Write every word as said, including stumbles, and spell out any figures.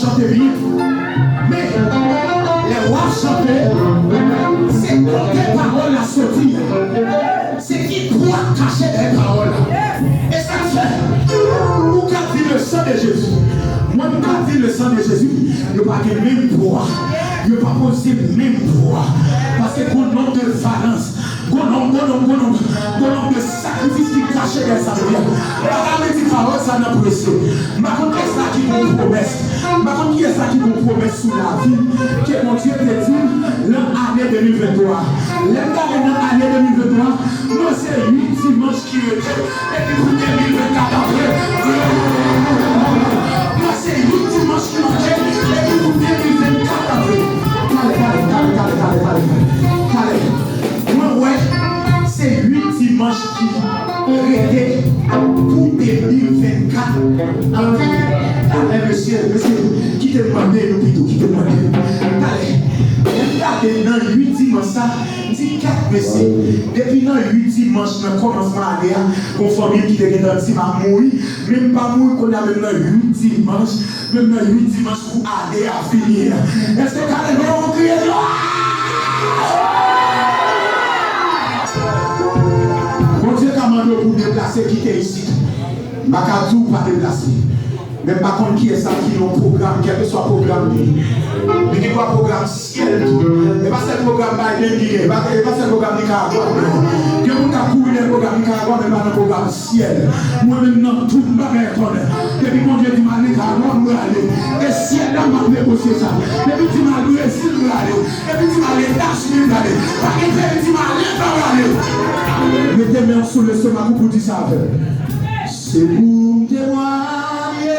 Chante byen. Men, lè w ap chante, se kote pawòl la soti a. Se ki pwa k kache dèyè pawòl la. E sa k fè, ou ka di le sang de Jésus. Mwen, m ka di le sang de Jésus, yo pa gen menm pwa. Yo pa poze menm pwa. Paske gon nonb de valans, gon nonb, gon nonb, gon nonb, gon nonb de sakrifis ki kache dèyè sa nou ye a. M pa ka redi pawòl sa nan prese. M pa konn kiyès la ki gon pwomès. M pa konn kiyès la ki gon pwomès sou lavi ke Bondye te di l nan ane de mil venntwa. Lè m gade nan ane de mil venntwa, mwen se uit dimanch ki rete, epi pou de mil vennkat antre. Mwen se uit dimanch ki manke, epi pou de mil vennkat antre. Tale, tale, tale, tale, tale, tale, tale. Mwen wè, se uit dimanch ki rete pou de mil vennkat antre. Talè, mesye, mesye, kite m mande nou pito, kite m mande nou. Talè, lè m gade nan uit dimanch sa, m di, "Gad, mesye, depi nan uit dimanch nan kòmansman ane a, gon fanmi m ki te gentan di m ap mouri, men m pa mouri kounye a, menm nan uit dimanch, menm nan uit dimanch pou ane a fini a." Èske talè nou kriye glwa? Bondye ka mande w pou deplase kite isit. M pa ka di w pa deplase. Men m pa konn kiyès sa ki nan pwogram, kèlkeswa pwogram li. Li gen dwa pwogram syèl tou. E pa sèl pwogram Biden ki gen, e pa, e pa sèl pwogram Nikaragwa, non. Gen moun k ap kouri dèyè pwogram Nikaragwa, men pa nan pwogram syèl. Mwen menm nan tout bagay konnen. Depi Bondye di m al Nikaragwa, m prale. E syèl la m ap negosye sa. Depi di m al Brezil, m prale. Depi di m al Etazini, m prale. Pa gen peyi di m ale, m pa prale. Mete men w sou lestomak ou pou di sa avè m. Se pou m temwaye.